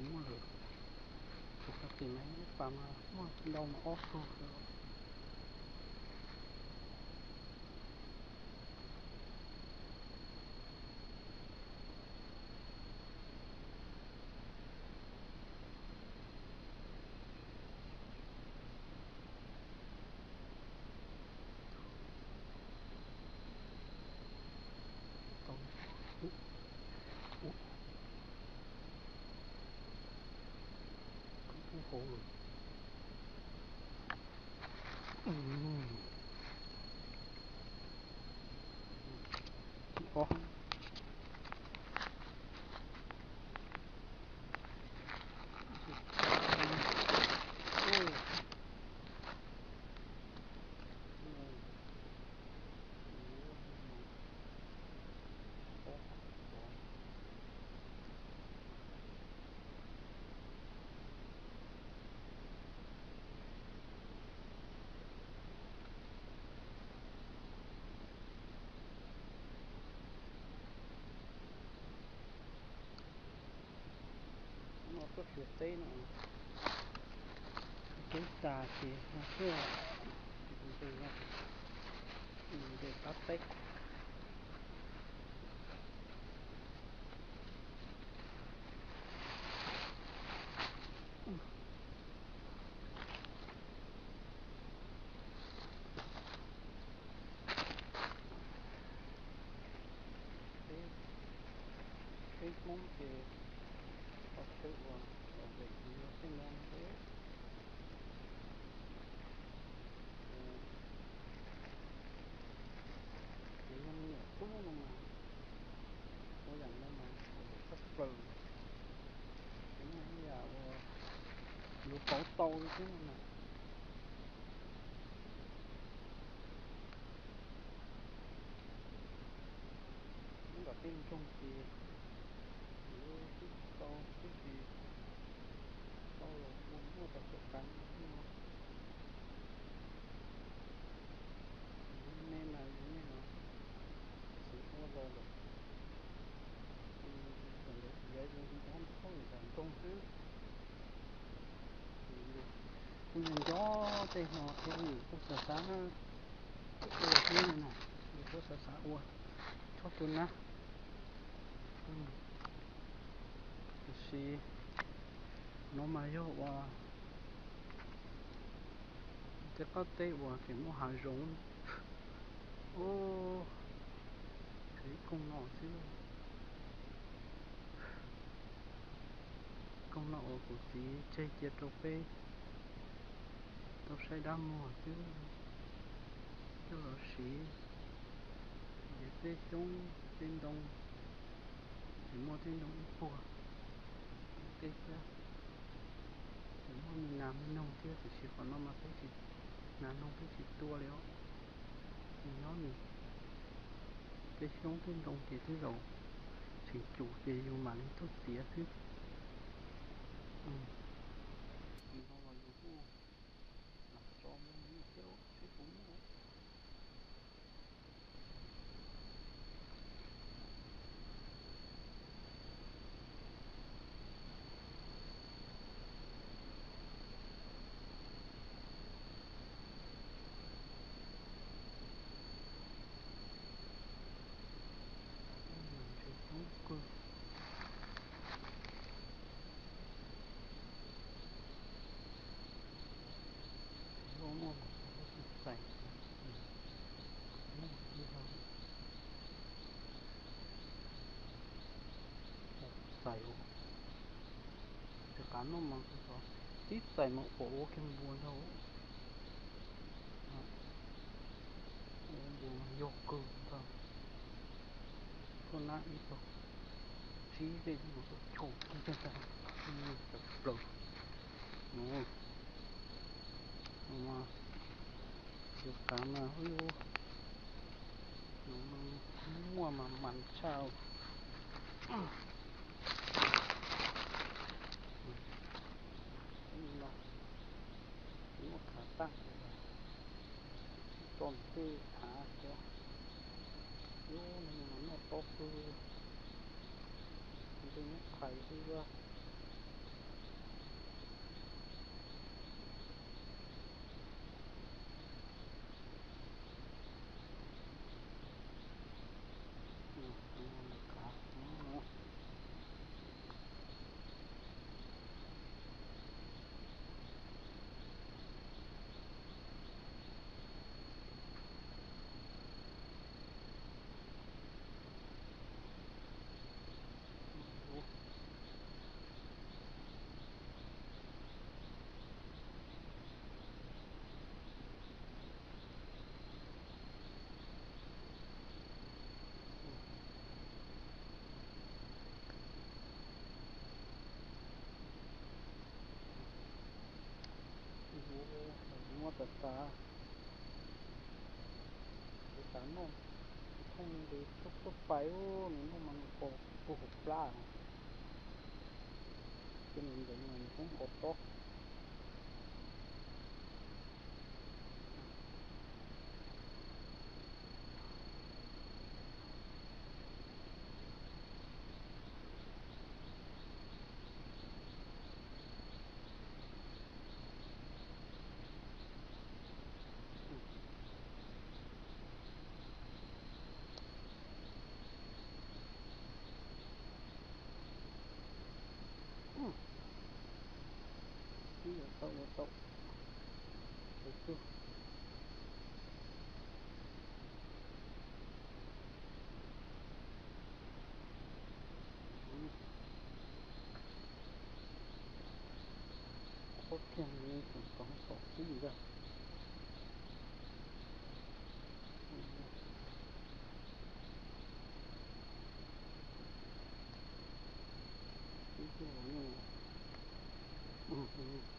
Muaj lawm, kuv qhov tim no ib pas mas muaj ntau mas ob tug. No tuaj xyuas teb no, teb tas ces no tuaj ntes, ntes qab teb. Peb Hmoob ces qhov chaw uas lom zem ces yog tej no xwb. Ces yog me nyuam tub no mas ua yam no mas lom zem tshaj plaws, ces muaj ib yam uas yuav pauv tau li thiab no mas. Nyob nram tej nroog ces yuav twb tsis tau, twb tsis tau los ua muaj cov kawm kav no thiab no. Yus me mas yus niaj hnub xwv ua los lawm, ces txawm ntawd ces yuav yus ob tug khaub ncaws nroog xwb. Ces yus kuj nco nco tej no thiab yus kuj xav xav ua thiab no, yus kuj xav xav ua txhob tu nab. Tiam sis no mas yog uas tej qab teb uas tseem muaj hav zoov. Ub, tshuav ib koog no xwb. Koog no uas kuv txiv tseg cia rau peb tau saib dab muag xwb, coj los siv nrhiav tej xyoob tej ntoo. Tseem muaj tej ntoo ib puag tej thiab. Tseem muaj me nas me noog thiab, tiam sis qhov no mas peb tsis, nas noog peb tsis tua li os. Nws nyob nws tej xyoob tej ntoo ces tej zaum tseem cum ces yus mam li tuaj txiav xwb. Nws no los yus kuj lam tso mus thiab seb puas muaj. Ntses coob kawg. Lub muaj mas lub tsis txais, muaj tib lub txais. Tus qav no mas tib txais mas pom ua kiag npua ntag. Ua npua mas yog kawg ntag. Tuaj nab ib tog tsib tej no tuaj choo kiag tag, tawm plaws. No, no mas tus qav mas ub, no mas muaj mas mas tshaj. No, muab khav tag, tso nws tej khav thiab. Ub, no mas noj tob kawg, ntshe nyob thaiv xwb. tas, kuv tas noj, thooj nqis tuaj pais ub, nws noj mas nws pos puag hauv plab. Ces nws ntxeev mas nws kuj nkaus tob. Ib yuav tau yuav tau, tus tug. Qhuav kiag li tseem kaum kaum xwb ntag. Ib tug,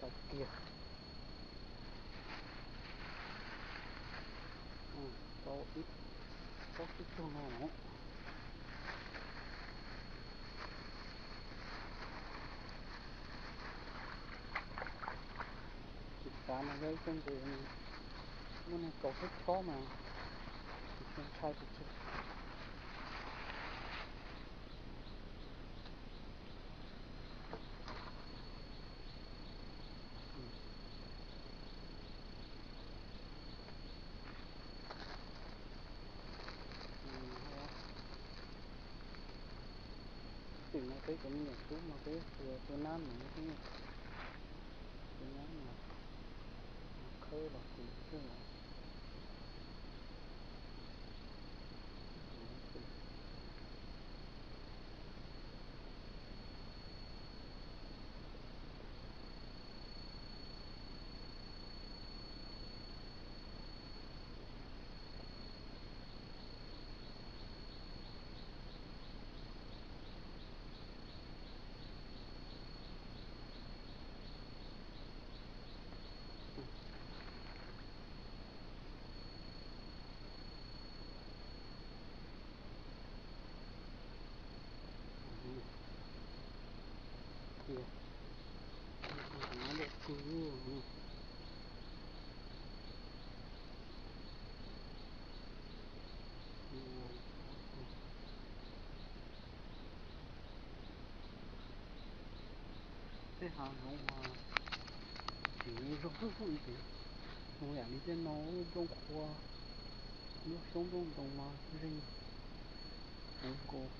tau kiag. Tau ib, tau ib tug no. Tsis tas mas yog ib tug ntses, muaj neeg kaus tib chob mas tsis ntshai pes tsawg. Tim no peb cov me nyuam tub no peb tua, tua nab no, tua nab no, khawb los tim thiab. Tiag, no lawm kawg. Tej hav zoov mas tseem zoo xwb xwb ces, zoo yam li tej no, nplooj qhuav, nplooj xyoob nplooj ntoos mas zeeg heev nkaus.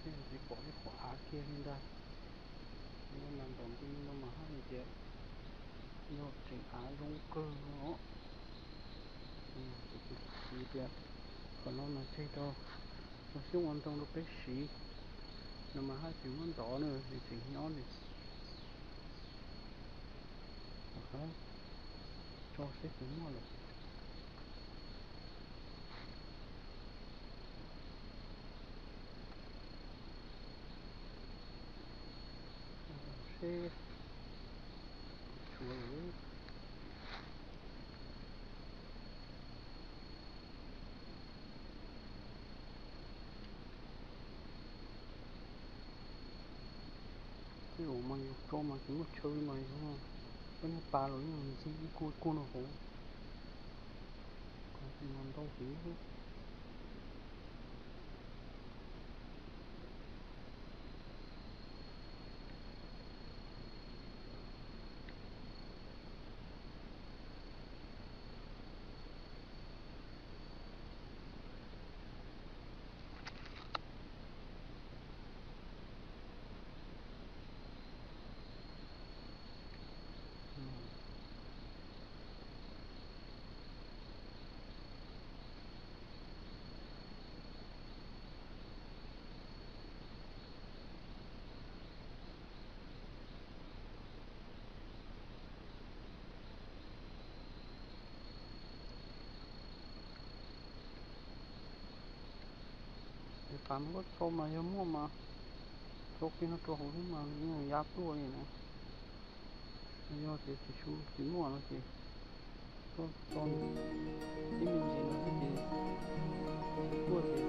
Tej no tsis pom tej qhov av kiag li ntag. No mas ntaus nti no mas haj yam tias yog tseem av zoo kawg no. Ces kuv xav tias qhov no mas tseg rau ua xyoob ua ntoo rau peb siv no mas haj tseem muab ntov na, nws tseem nyob nws. Tso seb puas muaj lawm. Seb tshuav lawm. Tej zaum mas yus tso mas tsis muaj chaw li mas yus, koj niag pas los yeej ntxig ib kuj ib kuj no hauv. Qhov no mas ntau heev. Tej qab no koj tso mas yog muaj mas tso kiag no rau hauv xwb mas yeej ya tuaj li na. Yog tias tsis su tsis muaj no ces Tuaj tso ib me ntsis no xwb ces tsis tuaj ces